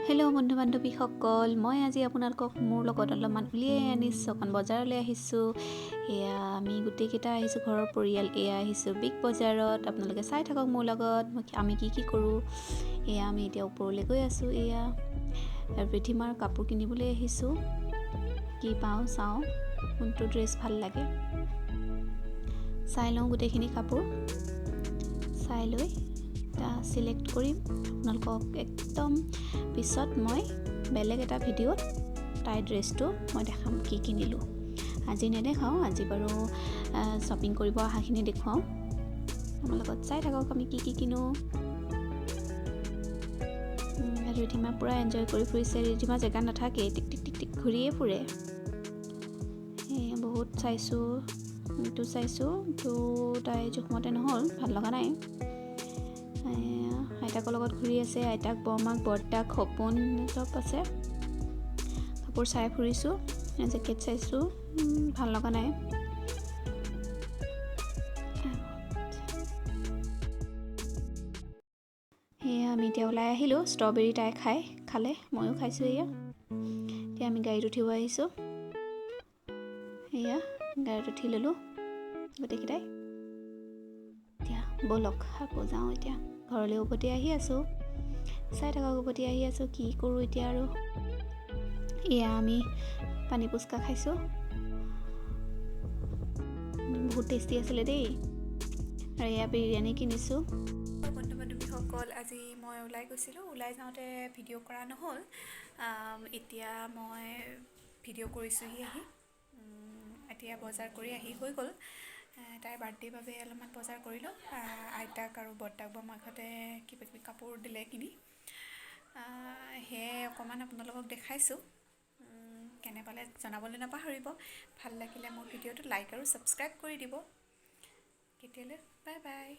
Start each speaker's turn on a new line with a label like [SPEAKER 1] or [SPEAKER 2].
[SPEAKER 1] Hello' বন্ধু বান্ধৱীসকল, মই আজি আপোনালোকক মোৰ লগত অলপমান উলিয়াই আনিছোঁ, অকণ বজাৰলৈ আহিছোঁ। এয়া আমি গোটেইকেইটা আহিছোঁ, ঘৰৰ পৰিয়াল। এয়া আহিছোঁ বিগ বজাৰত। আপোনালোকে চাই থাকক মোৰ লগত আমি কি কি কৰোঁ। এয়া আমি এতিয়া ওপৰলৈ গৈ আছোঁ। এয়া ৰিধিমাৰ কাপোৰ কিনিবলৈ আহিছোঁ। কি পাওঁ চাওঁ, কোনটো ড্ৰেছ ভাল লাগে চাই লওঁ। গোটেইখিনি কাপোৰ চাই লৈ এটা চিলেক্ট কৰিম। আপোনালোকক একদম পিছত মই বেলেগ এটা ভিডিঅ'ত তাইৰ ড্ৰেছটো মই দেখাম, কি কিনিলোঁ। আজি নেদেখাওঁ, আজি বাৰু শ্বপিং কৰিব অহাখিনি দেখুৱাওঁ। আমাৰ লগত চাই থাকক আমি কি কি কিনো। ৰিধিমা পূৰা এনজয় কৰি ফুৰিছে। ৰিধিমা জেগাত নাথাকে, টিক টিক টিক টিক ঘূৰিয়ে ফুৰে। এই বহুত চাইছোঁ, ইটো চাইছোঁ, তো তাই জোখমতে নহ'ল, ভাল লগা নাই। আইতাকৰ লগত ঘূৰি আছে, আইতাক, বৰমাক, বৰ্তাক, সপোন চব আছে। কাপোৰ চাই ফুৰিছোঁ, জেকেট চাইছোঁ, ভাল লগা নাই। সেয়া আমি এতিয়া ওলাই আহিলোঁ। ষ্ট্ৰবেৰী তাই খালে, ময়ো খাইছোঁ। এয়া এতিয়া আমি গাড়ীত উঠিব আহিছোঁ। এয়া গাড়ীত উঠি ল'লোঁ গোটেইকেইটাই। এতিয়া ব'লক আকৌ যাওঁ, এতিয়া ঘৰলৈ উভতি আহি আছোঁ। চাই থাকক, উভতি আহি আছোঁ কি কৰোঁ এতিয়া। আৰু এয়া আমি পানী পুচকা খাইছোঁ, বহুত টেষ্টি আছিলে দেই। আৰু এয়া বিৰিয়ানী কিনিছোঁ।
[SPEAKER 2] বন্ধু বান্ধৱীসকল, আজি মই ওলাই গৈছিলোঁ, ওলাই যাওঁতে ভিডিঅ' কৰা নহ'ল। এতিয়া মই ভিডিঅ' কৰিছোঁহি আহি। এতিয়া বজাৰ কৰি আহি হৈ গ'ল। তাইৰ বাৰ্থডেৰ বাবে অলপমান বজাৰ কৰিলোঁ। আইতাক আৰু বৰ্তাক বৰমাকহঁতে কিবা কিবি কাপোৰ দিলে কিনি, সেয়াই অকণমান আপোনালোকক দেখাইছোঁ। কেনে পালে জনাবলৈ নাপাহৰিব। ভাল লাগিলে মোৰ ভিডিঅ'টো লাইক আৰু ছাবস্ক্ৰাইব কৰি দিব। কেতিয়ালৈ বাই বাই।